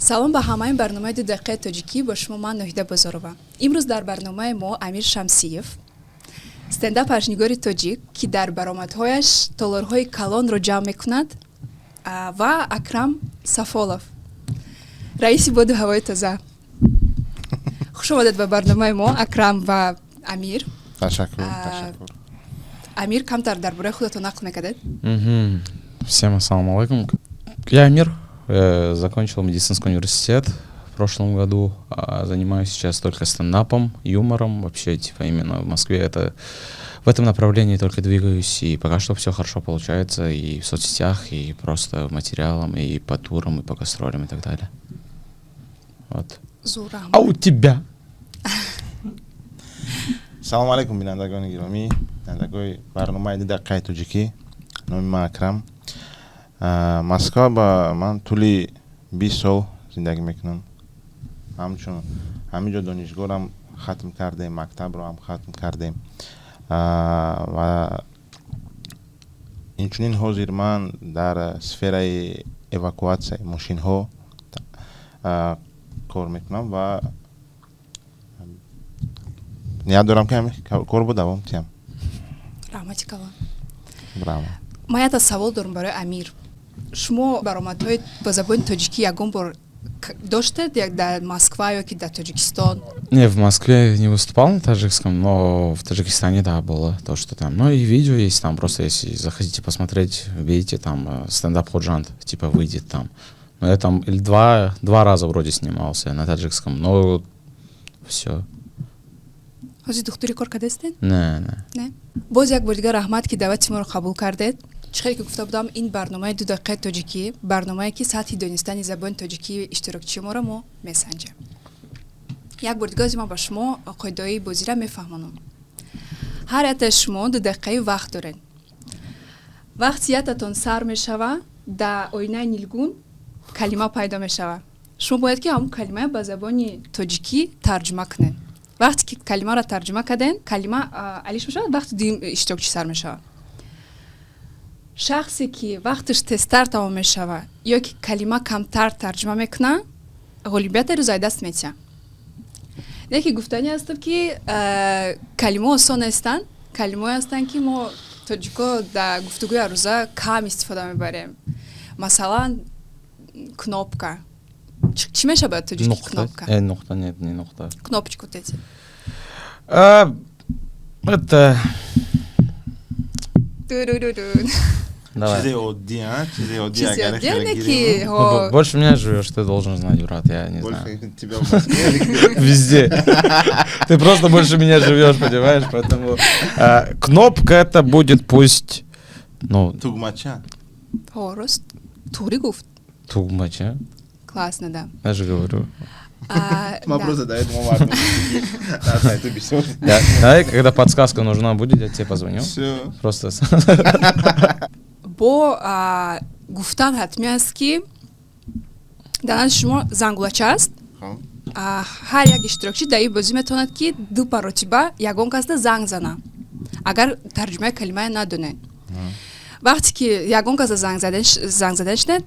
Салом ба ҳамаи. Барномаи «Ду дақиқаи тоҷикӣ», бо шумо ман, Ноҳида Бозорова. Имрӯз дар барномаи мо Амир Шамсиев, стендап ҳаҷвнигори тоҷик, ки дар баромадҳояш толорҳои калонро ҷамъ мекунад, ва Акрам Сафолов, раиси боду ҳавои тоза. Хуш омадед ба барномаи мо, Акрам ва Амир. Ташаккур, ташаккур. Амир, камтар дар бораи худатон нақл мекардед. Всем ассаламу алейкум. Я Амир, закончил медицинский университет в прошлом году, занимаюсь сейчас только стендапом, юмором, вообще, типа, именно в Москве это в этом направлении только двигаюсь, и пока что все хорошо получается и в соцсетях, и просто материалом, и по турам, и по гастролям, и так далее. Вот. Зур. А у тебя? Салому алейкум, бинандагони гиромӣ, бинандагои барномаи «Ду дақиқаи тоҷикӣ». Номи ман Акрам. Москва ба ман тӯли 20 сол зиндагӣ мекунам. Ҳамчун ҳамин ҷо донишгоҳам хатм кардем, мактабро ҳам хатм кардем ва инчунин ҳозир ман дар сфераи эвакуатсияи мошинҳо кор мекунам ва ният дорам, ки ҳамин корро давом диҳам. Раҳмати калон. Браво. Ман якта савол дорам барои Амир. Шумо баромадҳои ба забони тоҷикӣ ягон бор доштед як дар Москва ё ки дар Тоҷикистон? Не, в Москве не выступал на таджикском, но в Таджикистане, да, было то, что там. Ну и видео есть там, просто если захотите посмотреть, видите, там стендап Худжанд, типа, выйдет там. Но я там или два раза вроде снимался на таджикском, но все. Ҳозир духтури кор кардастед? Не, не. Не. Боз як бор дигар раҳмат, ки даъвати моро қабул кардед. Чӣ хеле ки гуфта будам, ин барномаи «Ду дақиқаи тоҷикӣ», барномае, ки сатҳи донистани забони тоҷикӣ иштирокчии моро мо месанҷем. Як бор дигар ман ба шумо қоидаҳои бозиро мефаҳмонам. Ҳар яктаи шумо 2 дақиқаи вақт доред. Вақти яктатон сар мешава, дар оинаи нилгун калима пайдо мешава. Шумо бояд ки ҳамон калимаро ба забони тоҷикӣ тарҷума кунед. Вақте ки калимаро тарҷума кардем, калима алиш мешавад, вақти дуюм иштирокчӣ сар мешавад. Шахсе ки вақташ тезтар тамом мешавад ё ки калима камтар тарҷума мекунад, ғолибиятро рӯзай даст метиҳад. Не ки гуфтанӣ ҳастам, ки калимаҳо осон нестанд, калимаҳое ҳастанд, ки мо тоҷико дар гуфтугӯи ҳаррӯза кам истифода мебарем. Масалан, кнопка чӣ мешавад тоҷики? Кнопка. Нуқта, нет, не нуқта. Кнопочку вот эти. Это Давай. Чизе оддӣ, чизе оддӣ. Чизе оддӣ, не ки. Ну, больше меня живешь, ты должен знать, брат, я не больше знаю. Тебя в Москве. Везде. Ты просто больше меня живешь, понимаешь? Поэтому кнопка это будет пусть. Ну, Тугмача. Ҳо, рост, туғри гуфт. Тугмача. Классно, да. Я же говорю. Ма просто до этого мардум на сайту бисёр. Давай, когда подсказка нужна будет, я тебе позвоню. Всё. Просто Бо гуфтан ҳатмӣ аст, ки дар назди шумо зангулача аст. Ҳар як иштирокчӣ дар ин бозӣ метавонад, ки ду маротиба ягон касда занг зана, агар тарҷумаи калимае надонед. Вақте ки ягон каса занг задан шинед,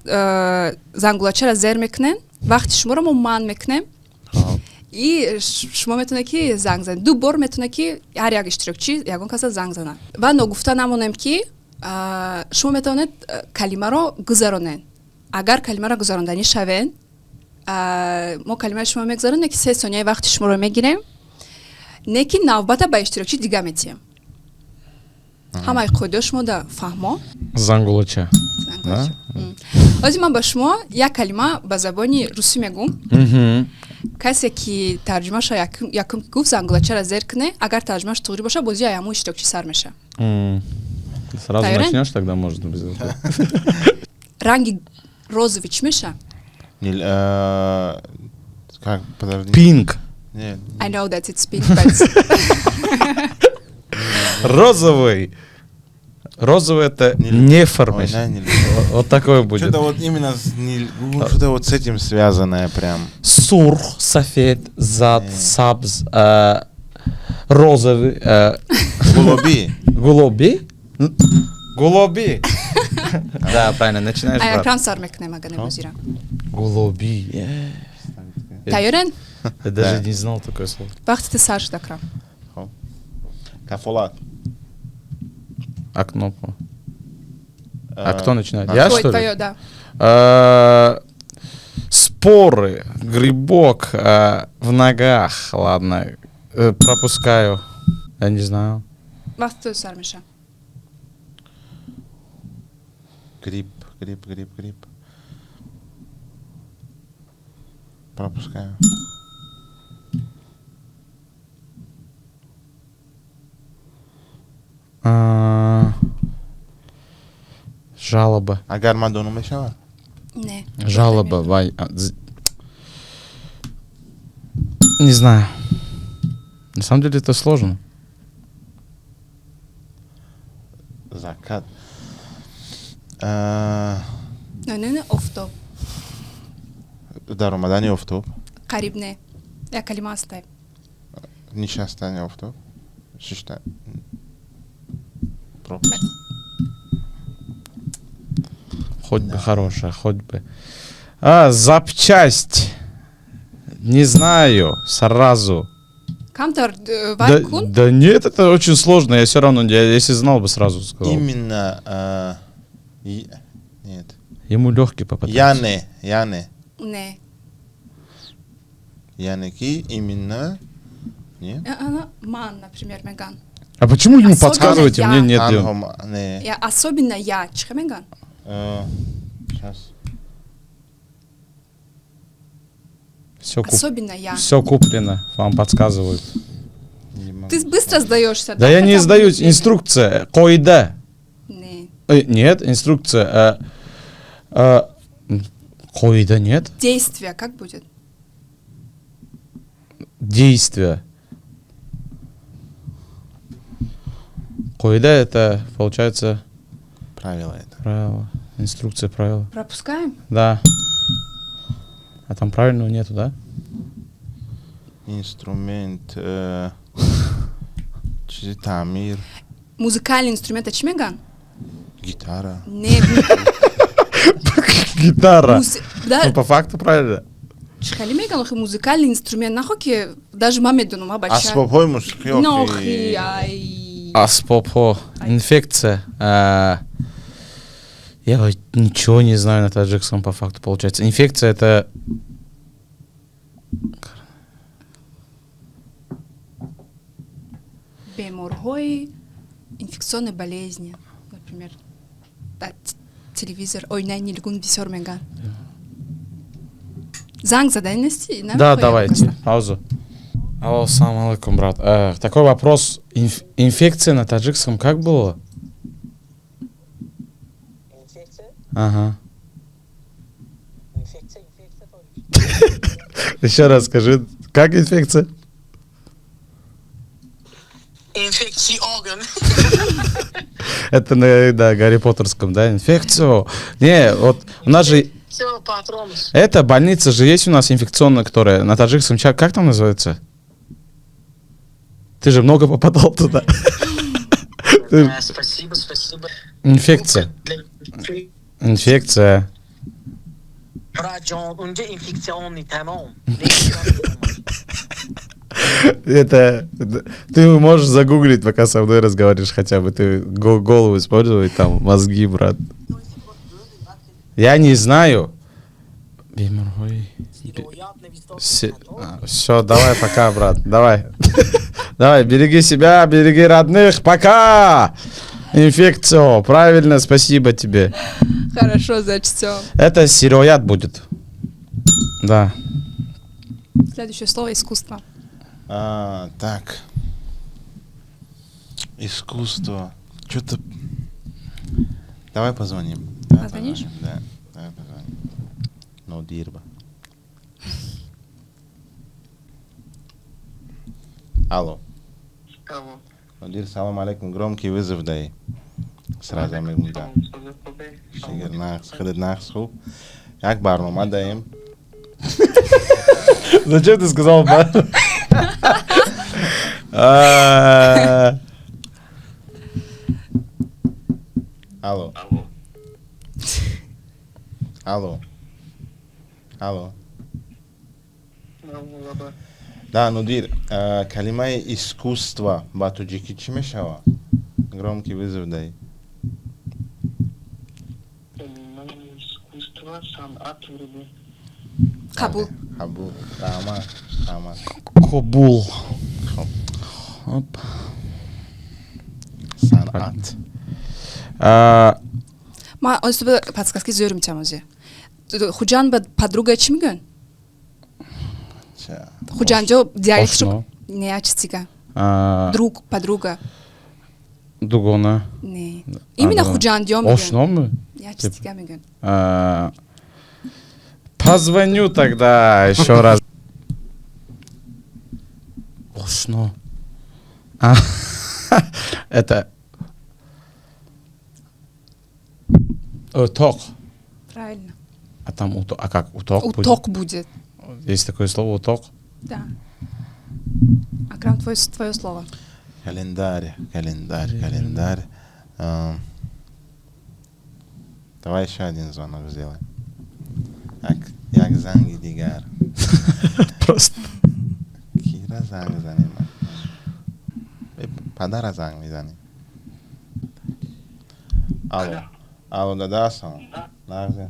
зангулачаро зер мекунем, вақти шуморо мо манъ мекунем и шумо метавонед, ки занг занед. Ду бор метавонед, ки ҳар як иштирокчӣ ягон каса занг занад. Ва ногуфта намонем, ки шумо метавонед калимаро гузаронед. Агар калимаро гузаронданӣ шавед, мо калимаи шумо мегузаронем, ки 3 сонияи вақти шуморо мегирем, не ки навбата ба иштирокчи дига метиҳем. Ҳамаи қоидаҳо шумо да фаҳмо? Зангулача. Ҳозир ман ба шумо як калима ба забони русӣ мегӯм. Касе ки тарҷумаша якум гуфт, зангулачаро зер куне. Агар тарҷумаш туғрӣ боша, бозии ҳамун иштирокчӣ сар мешавад. Сразу начнешь тогда, может быть. Ранги розовый чӣ меша? Как, подожди. Pink. Нет. I know that it's pink, but Розовый. Розовый — это не форма. Вот такой будет. Что-то вот именно что-то вот с этим связанное прям. Сурх, сафед, зад, сабз, розовый. Гулоби. Гулоби? Гулоби. Да, правильно, начинаешь, брат. Акрам сар мекунем, агар небозира. Гулоби. Тайёрен? Я даже не знал такое слово. Вақти сар шуд, Акрам. Кафолат. Окно. А кто начинает? Я, Твой, что ли? Твое, да. Споры, грибок в ногах. Ладно, пропускаю. Я не знаю. Вақти сар меша. Грипп, грипп, грипп, грипп. Пропускаю. Жалоба. Агар ман донум мешавад? Не. Жалоба. Вай. Не знаю. На самом деле это сложно. Закат. Не, не, не, офтоб. Даромадани офтоб. Қариб не. Як калима ҳастай. Нишастани офтоб. Шишта. Пропуск. Хоть бы хорошая, хоть бы. Запчасть. Не знаю, сразу. Камтар, Да, вай кун? да нет, это очень сложно. Я все равно, я, если знал бы, сразу сказал. Именно. Нет. Ему легкий попытался. Яне, Яне. Не. Яне ки именно. Нет? Ман, например, меган. А почему ему Особенно подсказываете? я. Мне нет. Не. Я, особенно я. Чӣ меган? Сейчас. Особенно я. Все куплено, вам подсказывают. Ты быстро сдаешься. Да, я не сдаюсь. Инструкция. Қоида. Не. Нет, инструкция. Қоида нет. Действие как будет? Действие. Қоида это, получается... Правило это. Правило. Инструкция, правила. Пропускаем? Да. А там правильного нету, да? Инструмент. Чизи таъмир. Музыкальный инструмент, а чӣ меган? Гитара. Не. Гитара. Да. Ну, по факту правильно. Чӣ хеле меган, охи музыкальный инструмент, нахо ки даже ман медонам, а бача. Асбобҳои мусиқӣ. Нохи, ай. Асбобҳо. Инфекция. Я ничего не знаю на таджикском по факту, получается. Инфекция это... Беморҳои инфекционной болезни, например. Да, телевизор, оинаи нилгун бисёр меган. Занг задай нести? Да, давайте, паузу. Алло, салам алейкум, брат. Такой вопрос. Инфекция на таджикском как было? Инфекция? Ага. Инфекция, инфекция тоже. Еще раз скажи, как инфекция? Инфекция орган. Это на, да, Гарри Поттерском, да, инфекцию. Не, вот у нас же... Это больница же есть у нас инфекционная, которая на таджикском, как там называется? Ты же много попадал туда. Да, спасибо, спасибо. Инфекция. Инфекция. Это ты можешь загуглить, пока со мной разговариваешь хотя бы. Ты голову используй, там, мозги, брат. Я не знаю. Все, давай, пока, брат. Давай. Давай, береги себя, береги родных. Пока! Инфекция. Правильно, спасибо тебе. Хорошо, зачтем. Это сироят будет. Да. Следующее слово искусство. Так. Искусство. Что-то... Давай позвоним. Давай Позвонишь? Позвоним. Да, давай позвоним. Нодирба. Алло. Алло. Нодир, салам алейкум. Громкий вызов дай. Сразу мегум, да. Шигир нахс, худет нахс хуб. Як барнома даем. Зачем ты сказал бар? Алло. Алло. Алло. Алло. Да, Нодир, калимаи искусство ба тоҷикӣ чӣ мешавад? Громкий вызов дай. Калимаи искусство, санъат вроде. Қабул. Қабул. Раҳмат, раҳмат. Қобул. Хоб. Хоп. Санъат. Ман озиба подсказки зӯр метиҳам ози. Хуҷанд ба подруга чӣ мегӯянд? Ча? Хуҷанҷо диалектшо. Ошно. Не, я чиз дига. А, Друг, подруга. Дугона. Не, именно хуҷандиё мегӯянд. Ошномы? Я чиз дига мегӯянд. А, позвоню тогда еще раз. Ошно. А, это... Уток. Правильно. А там уток. А как? Уток будет? Уток будет. Есть такое слово уток? Да. Акрам, твое слово. Календарь, календарь, календарь. Давай еще один звонок сделаем. Як занги дигар. Просто. Кира занг занем? Падара занг мезанем. Алло. Алло, дада, ассалом. Нағзе.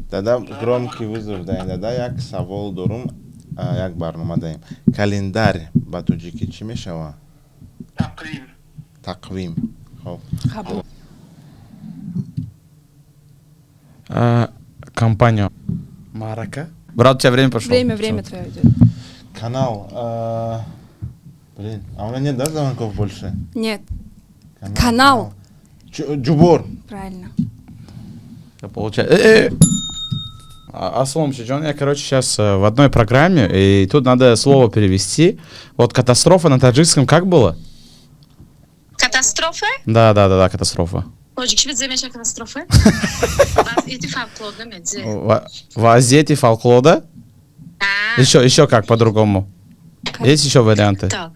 Дада, громкий вызов даем. Дада, як савол дорум, як барнома даем. Календарь ба тоҷикӣ чӣ мешавад? Тақвим. Тақвим. Хоб. Қабул. А, компанию. Марака? Брат, у тебя время пошло. Время, время твое идет. Канал. Блин, а у меня нет, да, звонков больше? Нет. Канал. Джубор. Правильно. Я получаю. Ассалом, Чиджон, я, короче, сейчас в одной программе, и тут надо слово перевести. Вот катастрофа на таджикском как было? Катастрофа? Да, катастрофа. Тоҷикӣ зе меша катастрофа? Вазъияти фавқулода медзе. Вазъияти фавқулода? А, Еще как по-другому? Есть еще варианты? Так.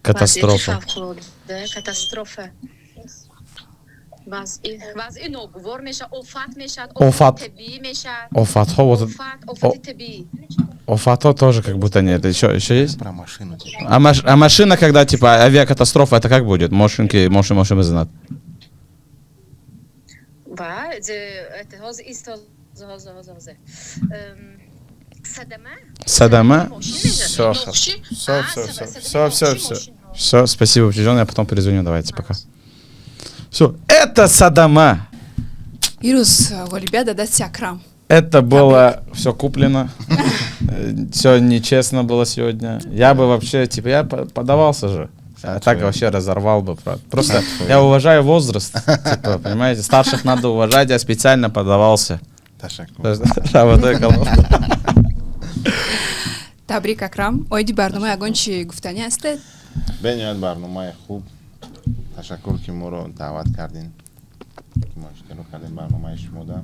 Катастрофа. Вазъияти фавқулода, катастрофа. Вазъи ногувор меша, офат мешад, Офат. Табиӣ мешад. Офатҳо, вот Офат, офати табиӣ. Офатҳо тоже как будто нет. Еще есть? Про машину. Типа. А машина, когда типа авиакатастрофа, это как будет? Мошенки, мошен, мошен, знат. Ва, зе, это ҳозир ист, ҳозир, ҳозир, ҳозир, ҳозир. Садама? Садама? Мошин мешад. Все, Нохши? все, А, все, все, садама все, все, нохши все. мошинҳо. Все, спасибо, Чижон, я потом перезвоню, давайте, пока. Все, это Садама. Ирӯз ғолибият дар дасти Акрам. Это было все куплено. Все нечестно было сегодня. Я бы вообще, типа, я подавался же. А так вообще разорвал бы. Правда. Просто я уважаю возраст. Типа, понимаете, старших надо уважать, я специально подавался. Ташаккур. Работай, голова. Табрик, Акрам. Оиди барнома ягон чӣ гуфтанӣ ҳастед? Бениҳоят барномаи хуб. Ташаккур, ки моро даъват кардин, ки мо иштирок кардем барномаи шумода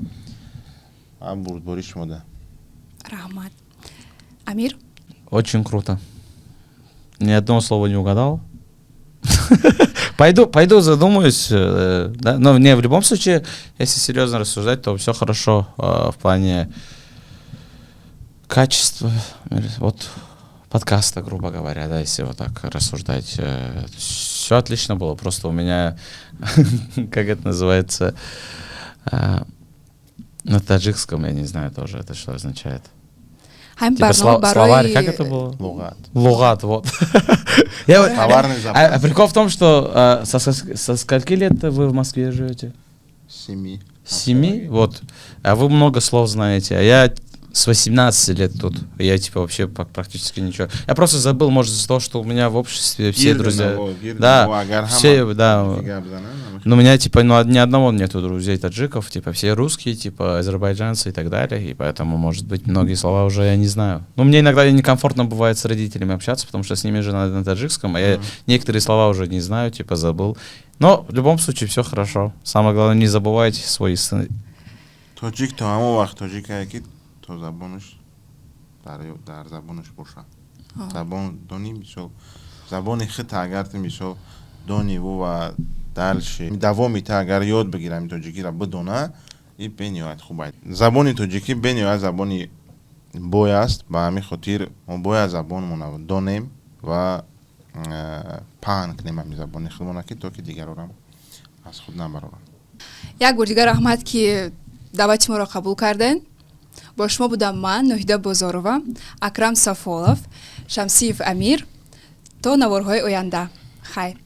ва бурдборӣ шумода. Раҳмат, Амир. Очень круто. Ни одного слова не угадал. Пойду задумаюсь. Да? Но не, в любом случае, если серьезно рассуждать, то все хорошо в плане качества. Вот подкаста, грубо говоря, да, если вот так рассуждать. Все отлично было. Просто у меня, как это называется, на таджикском, я не знаю тоже, это что означает. Ҳамин Типа барнома словарь, барои как это было? Луғат. Луғат, вот. Товарный запас. А прикол в том, что со скольки лет вы в Москве живете? 7. 7? Вот. А вы много слов знаете. А я с 18 лет тут. Я типа вообще практически ничего. Я просто забыл, может, из-за того, что у меня в обществе все друзья. Да, все, да. Но у меня, типа, ну, ни одного нету друзей таджиков, типа, все русские, типа, азербайджанцы и так далее, и поэтому, может быть, многие слова уже я не знаю. Ну, мне иногда некомфортно бывает с родителями общаться, потому что с ними же надо на таджикском, а я некоторые слова уже не знаю, типа, забыл. Но в любом случае все хорошо. Самое главное, не забывайте свой сын. Тоҷик то ҳамон вақт тоҷикае, ки то забонаш дар забонаш боша. Забон дони, мисол, забони хита агар ту, мисол, дониву ва дальше давоми та агар ёд бигирам, тоҷикиро бидона, И бениҳоят хуб аст. Забони тоҷикӣ бениҳоят забони бой аст. Ба ҳамин хотир мо бояд забонмона донем ва паҳн кунем ҳамин забони худмона, ки то ки дигарорам аз худ набароранд. Як бор дигар раҳмат, ки даъвати моро қабул кардем. Бо шумо будам ман, Ноҳида Бозорова, Акрам Сафолов, Шамсиев Амир. То наворҳои оянда, хайр.